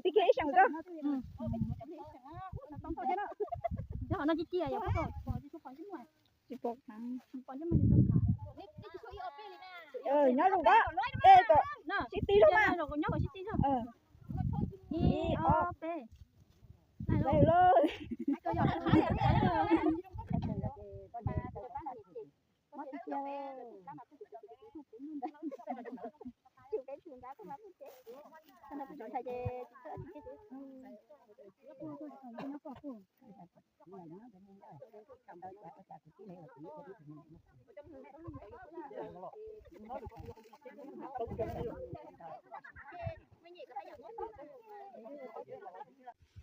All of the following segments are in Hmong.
Tib kiag ib seem koj. Nyob qhov no ci ci yog tsis pom. Nyob zoo koj, sib tib zog mas. Ib ob peb.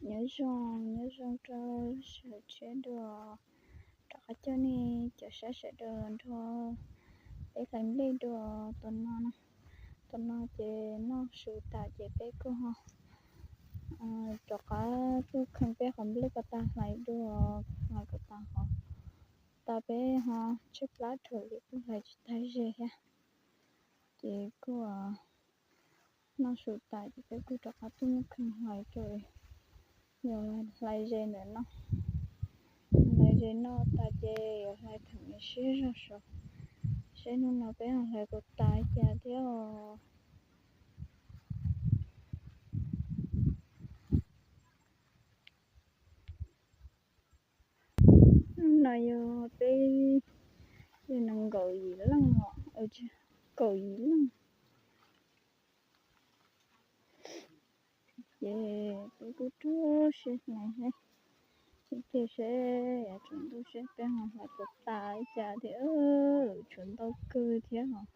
Nyob zoo, nyob zoo rau sawv daws dua, rov qab coj nej cov saib sawv daws nrog peb hlais nplej dua tus no. Tus no ces noj su tas ces peb kuj ho rov qab tuaj kheej peb qhov nplej ko tas hlais dua, hlais ko tas ho tas peb ho tshaib plab dhau li kuj hlais tsis tag ze thiab. Ces kuj noj su tas ces peb kuj rov qab tuaj muab kheej hlais rau, yuav hlais ze ntawm no. Hlais ze noj tas ces yuav hlais theem siab zog saud, seb hnub no peb ho hlais puas tas cas thiab os. Hnub no yog peb yog nees nkaum yim leej os, kaum yim leej. Ces peb kuj rub siab hlais, seb tiag seb yav tsaus ntuj seb peb ho hlais puas tas li cas thiab, tshuav ntau kawg thiab os.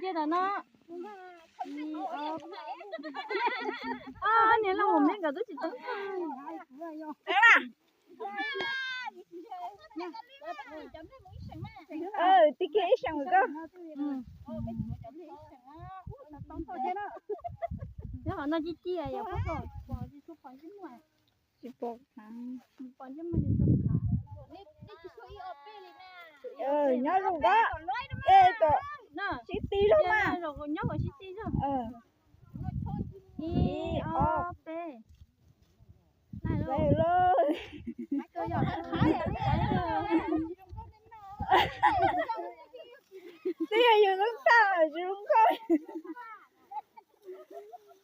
Nce tau no. Niag loj mus me nkawd twb tsis tau. Tib kiag ib seem koj. Nyob qhov no ci ci yog tsis pom. Nyob zoo koj, sib tib zog mas. Ib ob peb. Twb yog yus lub tag tsis zoo nkauj.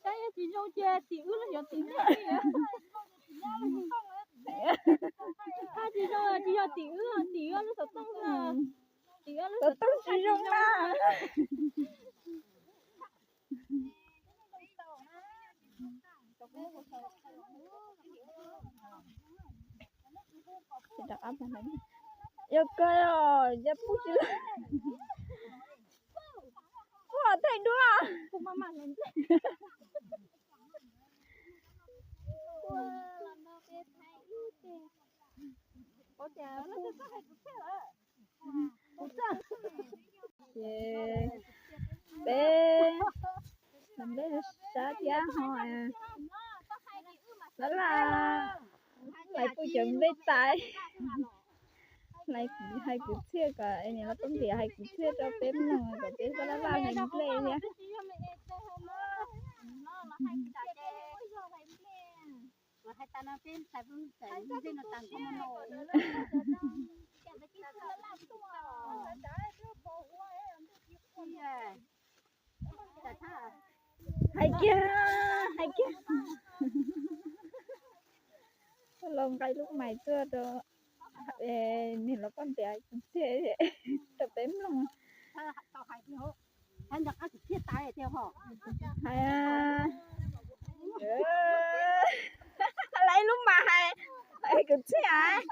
Saib yog tsis zoo ces tim wb los yog tim nplej. Tsis zoo tsis yog tim wb, tim wb lub xov tooj na. Tim wb lub xov tooj tsis zoo na. Yog kawg os, yog pub tsis, pub os thaij duab. Ces peb, peb sab thiab ho lab laj, lais pub cov nplej tais. Hais kwv txhiaj kom niam laj tub ntiam hais kwv txhiaj rau peb mloog kom peb laj laj hais nplej thiab. Hais kiag, hais kiag. Los nqa lub mais tuaj rau, nws los poj ntiav tus txiaj rau peb mloog. Hais, lawv ib lub mas hais, hais kwv txhiaj.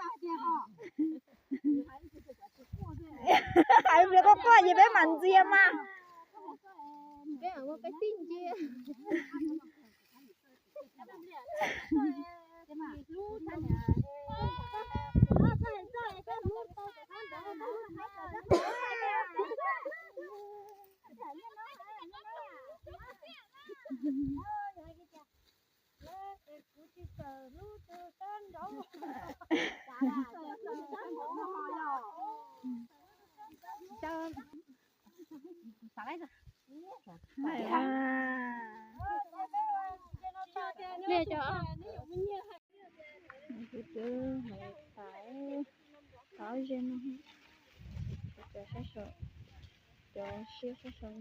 Hais pliag quaj quaj ces peb mam ntxias mas. Kuv twb hais tau ob zeg no, cov sab saum, cov siab sab saum.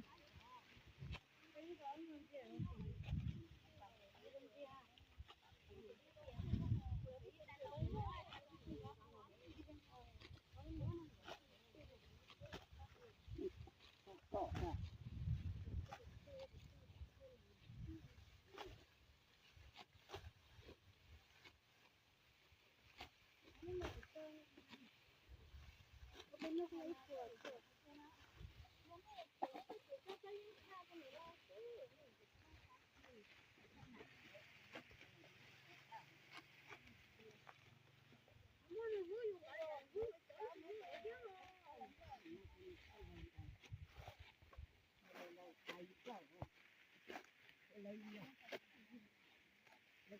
Lub twb tuaj lawm qab lub twb tuaj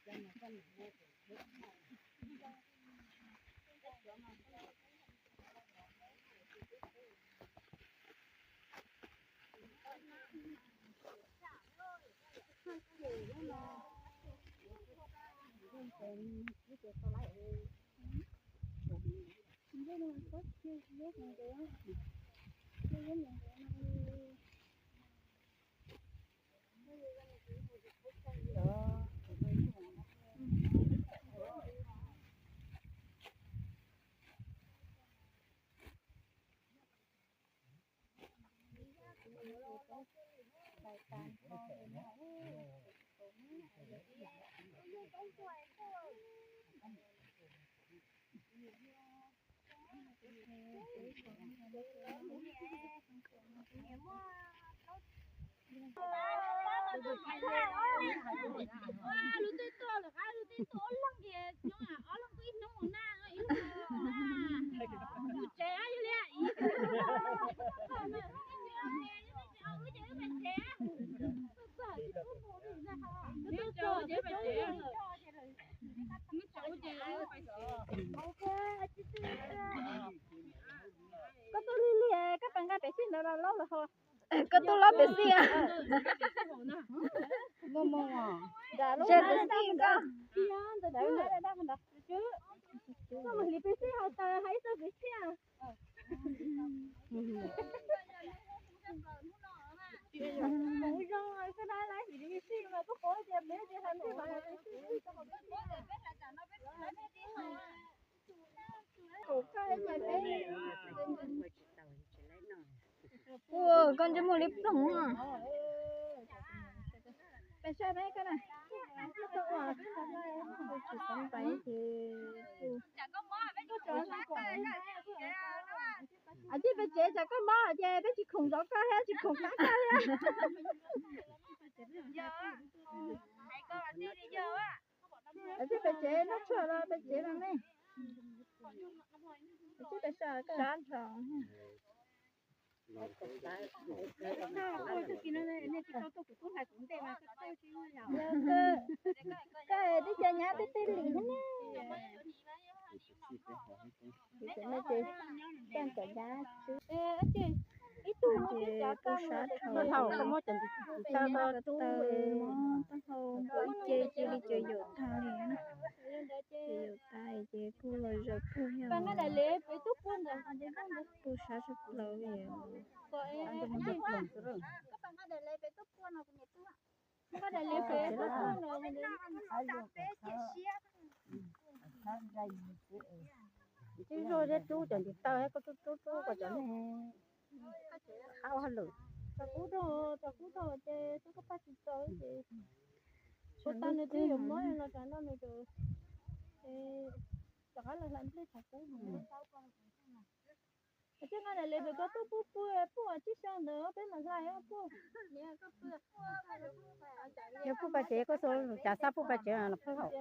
ob leeg ces nyob ob leeg kuj ib hnub mus na, ib leeg mus na. Mus tsev yog li wb ces wb pais tsev. Koj tuaj lig lig, koj pab nqa pem xij ntawd los loj lawm hos. Koj tuaj lob pem xij. Muaj muaj. Nram lub pem xij koj. Koj mus hliv pem xij hauv taws hais ib txoj kwv txhiaj. Zoo koj dab lab hliv pem xij mas koj paub tias peb tias hais pem xij. Ua koj ntsej muag liab ploog. Pes tsawg ne koj na? Tsis tau pais ces. Cia peb tsev tsam koj mob ces peb tsis khoom zov koj thiab tsis khoom qab koj thiab. Cia peb tsev noj tshuaj los peb tsev no ne. Cia peb sab koj sab nrho. Koj twb cov nyab twb tej lim thiab ne. Ces cov nyab xwb. Ib tug ces pub sab rau, taub hau npua ib ce cia li ces yaum tag li na. Ces yaum tag ces kuj los zaws puag yog pub sab sab plaws li. Tib zog thiab rub cov ntiv taw thiab koj rub rub rub kom cov neeg qab ua hauj lwm. Rau kub rau, rau kub rau ces xyov koj pab tsis tau ces ua tau nws twb yuav muab no rau no nws rau rov qab los hlais nplej tshav kub. Thiab nqa daim lej pem koj tuaj pub pw, pub tsib xyoo ntawd peb mam hlais pub. Yog pub pab tsev koj xav lub cav xab pub pab tsev los pub hauv.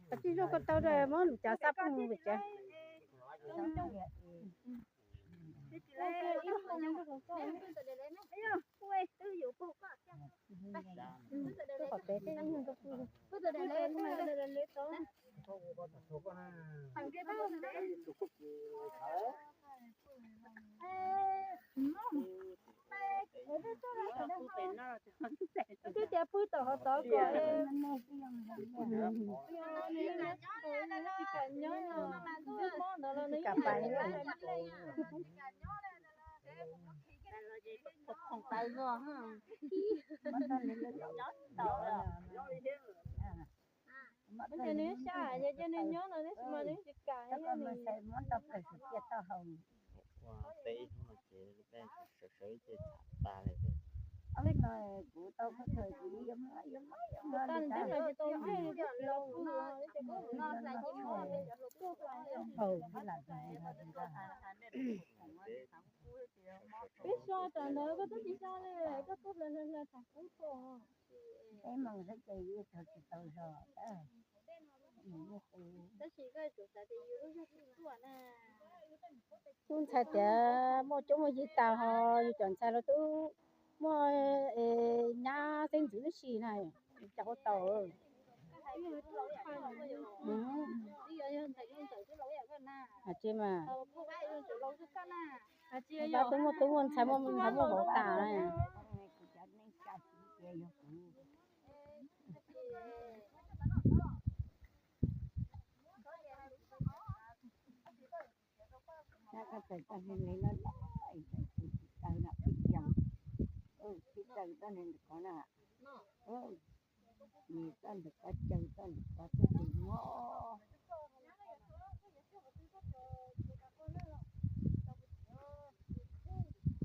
Koj tsis zog koj tau muab lub cav xab pub mus pem tsev. Twb tias pw tom hov tod kom tsis kam nyob, twb mob ntawd los nws yeej tsis kam nyob. Nws tias nws xav hais tias cia nws nyob no tab sis mas nws tsis kam. Tag ntawd mas tsis tau ntsej li, tsis tau pw li. Peb so tam ntawd koj twb tsis so li, koj tuaj hlais hlais hlais tshav kub tuaj. Tub ntxhais tias muaj coob muaj yig tas ho yus cov ntxhais los twb muaj nyab xeeb ntxwv tib si na, cas ua tau. Hais tsis mas, twb muaj tub muaj ntxhais muaj ntxhais muaj vauv tas na. Koj txawm tau neeg li no, tsis tau no pib caw, pib caw tau neeg ko na, nws tau ntawm ko caw tau ntawm ko twb tsis mob.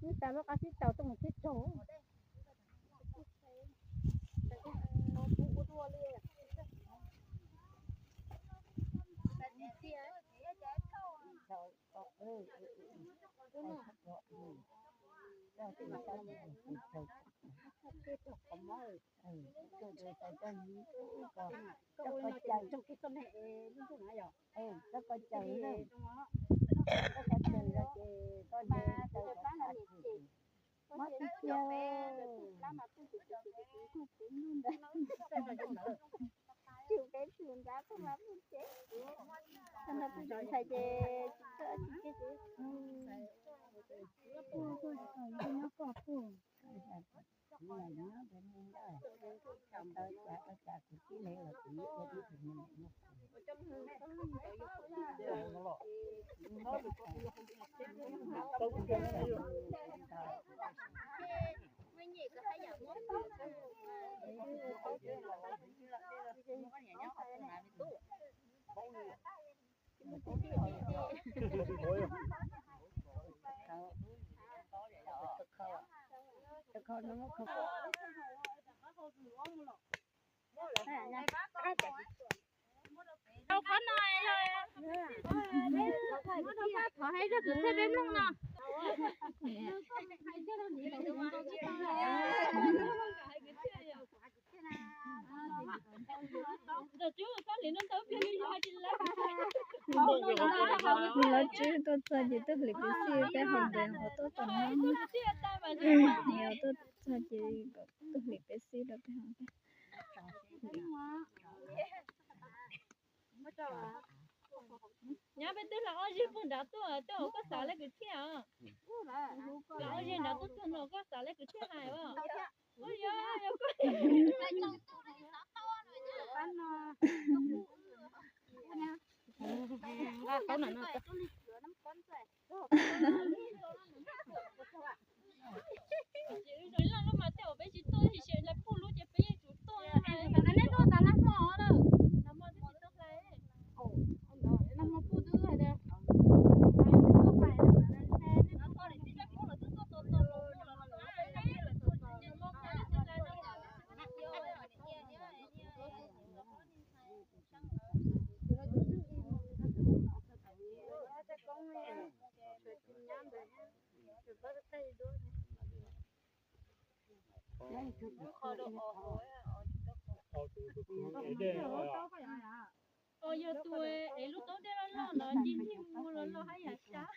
Nws tas lub qab tib taug tuaj mus tib taug. Koj ko caw, koj ko caw, koj ko caw ces koj mob tiag tiag. Tsum peb tsum nrad tuaj mas pub tsev. Ntshai ces tsis txawj tsis txawj. Qhov no, thov hais rau tus thawj peb mloog no. Nws los tswb tuaj txog ces tuaj hliv peb xib peb hauv ntawd ho tuaj tau no. Nws tuaj txog ces kom tuaj hliv peb xib rau peb hauv ntawd. Nyob peb twb hla ob zeg puag nrad tuaj, tuaj hauv koj xav lej kwv txhiaj. Hla ob zeg nrad tuaj txog no koj xav lej kwv txhiaj hais os. Ua yog, yog koj. Loj loj mas tej uas peb tsis tuaj tab sis lawv pub lub ces peb yeej tsum tuaj na. Qhov rau os, os yog tus es lub taub dej loj loj no ncig ncig mus los loj hab yam sab.